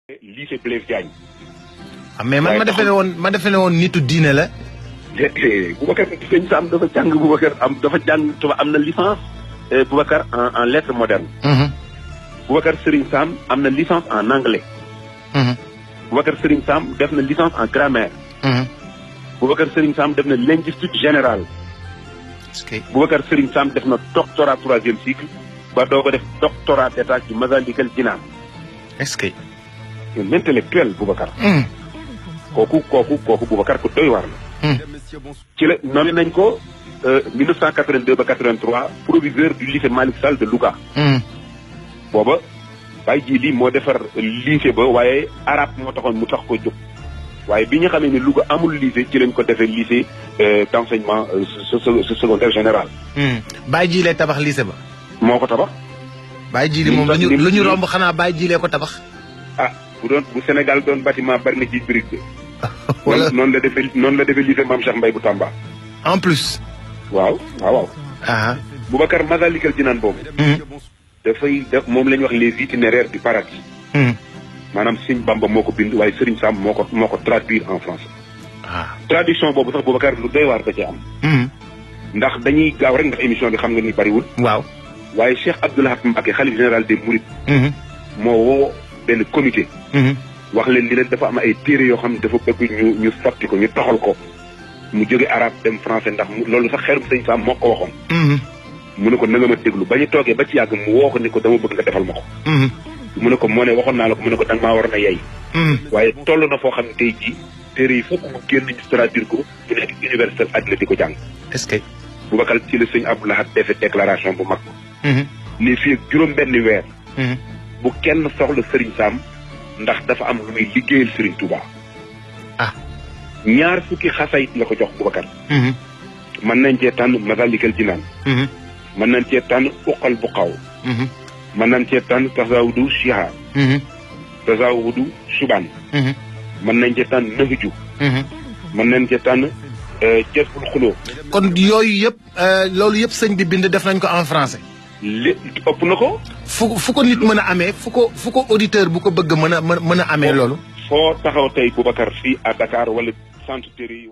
lycée Blaise Diagne. mais man ma defe ne woon nitu diine la. Boubacar sëñ Sam dafa jàng tuba am na licence. Boubacar en lettres modernes. Boubacar Serigne Sam am na licence en anglais. Boubacar Serigne Sam def na licence en grammaire. Boubacar Serigne Sam def na linguistique générale. Boubacar Serigne Sam def na doctorat 3e cycle ba doo ko def doctorat d'état ci Masalikul Jinaan. est-ce que. un intellectuel Boubacar. kooku Boubacar ko doy war na. ci la nommé nañ ko 1982 ba 83 proviseur du lycée Malick Sall de Louga. booba Baye Djili moo defar lycée ba waaye arabe moo taxoon mu tax ko jóg. waaye bi ñu xamee ne Louga amul lycée ci lañ ko defee lycée d'enseignement secondaire général. Baye Djili tabax lycée ba. moo ko tabax. Baye Djili moom lu ñu romb xanaa Baye Djili ko tabax. ah bu Sénégal doon bâtiment bari na ci brique. wala noonu la defee lycée Mame Cheikh Mbaye bu Tamba. en plus. waaw. Boubacar Masalikul Jinaan boobu. moom la ñuy wax les itinéraires du paradis. maanaam Sëñ Bamba moo ko bind waaye Serigne Sam moo ko traduire en français. traduction boobu sax Boubacar lu doy waar da cee am. ndax dañuy gaaw rek ndax émission bi xam nga ni bariwul. waaw waaye Cheikh Abdoul Ahad Mbacké xalif général des Mourides. moo woo benn comité. wax leen ni leen dafa am ay téere yoo xam ne dafa bëgg ñu sotti ko ñu toxal ko. mu jóge arabe dem français ndax loolu sax xeerum Sëñ Sam moo ko waxoon. mu ne ko na nga ma déglu ba ñu toogee ba ci yàgg mu woo ko ni ko dama bëgg nga defal ma ko. mu ne ko moo ne waxoon naa la ko mu ne ko danga maa war na yey. waaye toll na foo xam ne tey jii téere yi fokk mu génn ñu traduire ko mu nekk universel àddina di ko jàng. est-ce que. Boubacar ci la Sëñ Abdou Lahad defee déclaration bu mag. ni fii ak juróom-benni weer. bu kenn soxla Serigne Sam ndax dafa am lu muy liggéeyal Serigne Touba. ñaar fukki xasayit la ko jox Boubacar. mën nañ cee tànn Masalikul Jinaan. mën nañ cee tànn uqal bu xaw. mën nañ cee tànn tasawudu shiha. tasawudu subaan. mën nañ cee tànn nahju. mën nañ cee tànn jazbul xuloo. kon yooyu yëpp loolu yëpp sëñ bi bind def nañ ko en français. lépp ëpp na ko. fu ko nit mën a amee fu ko auditeur bu ko bëgg mën a amee loolu. foo taxaw tey Boubacar fii à Dakar wala centre téere yi.